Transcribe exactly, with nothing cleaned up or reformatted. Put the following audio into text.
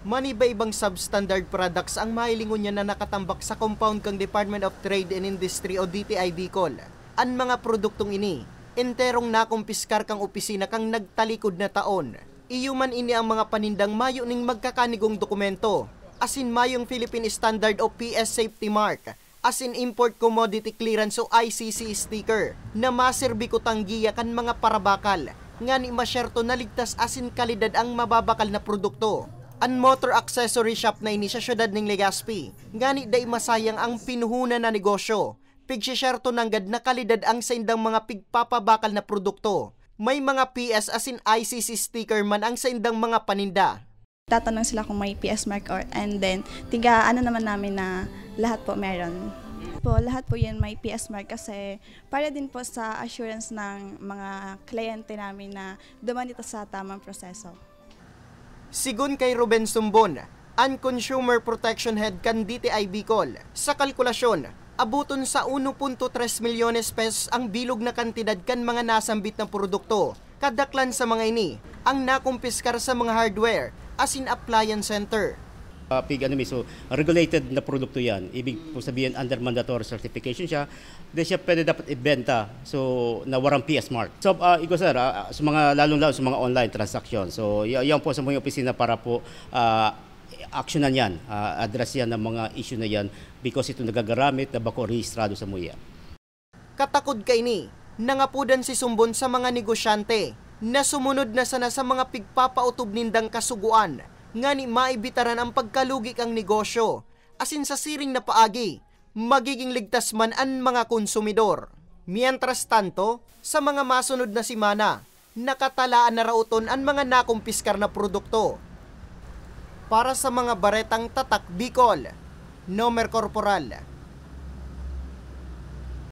Maniba-ibang substandard products ang mahiling ngunyan na nakatambak sa compound kan Department of Trade and Industry o D T I Bicol. An mga produktong ini, enterong nakumpiskar kan opisina kan nagtalikod na taon. Iyo man ini ang mga panindang mayo nin magkakanigong dokumento, asin mayong Philippine Standard o P S Safety Mark, asin Import Commodity Clearance o I C C sticker, na maserbi kutang giya kan mga parabakal, ngani masyerto na ligtas asin kalidad ang mababakal na produkto. An motor accessory shop na ini sa siyudad nin Legazpi, ngani dai masayang ang pinuhunan na negosyo, pigsisyerto nanggad na kalidad ang saindang mga pigpapabakal na produkto. May mga P S asin I C C sticker man ang saindang mga paninda. Tatanong sila kung may P S mark or, and then, tiga ano naman namin na lahat po meron. Po, lahat po yun may P S mark kasi para din po sa assurance ng mga kliyente namin na duman ito sa tamang proseso. Sigon kay Ruben Sumbon, an Consumer Protection Head kan D T I Bicol, sa kalkulasyon, abuton sa uno punto tres milyones pesos ang bilog na kantidad kan mga nasambit na produkto. Kadaklan sa mga ini ang nakumpiskar sa mga hardware asin appliance center. Uh, pig ano mismo, regulated na produkto yan. Ibig po sabihin, under mandatory certification siya. Hindi siya pwede dapat ibenta so na warang P S mark. So, uh, igo sir, uh, sa mga lalong-lalo sa mga online transaction. So, y- yan po sa mga opisina para po uh, actionan yan, uh, address yan ng mga issue na yan because ito nagagaramit na bako rehistrado sa MUIA. Katakod kaini, nangapodan si Sumbon sa mga negosyante na sumunod na sana sa mga pigpapautob nindang kasugoan ngani maibitaran ang pagkalugi kan negosyo, asin sa siring na paagi, magiging ligtas man an mga konsumidor. Mientras tanto, sa mga masunod na semana, nakatalaan na raoton an mga nakumpiskar na produkto. Para sa mga baretang Tatak Bicol, Nomer Corporal.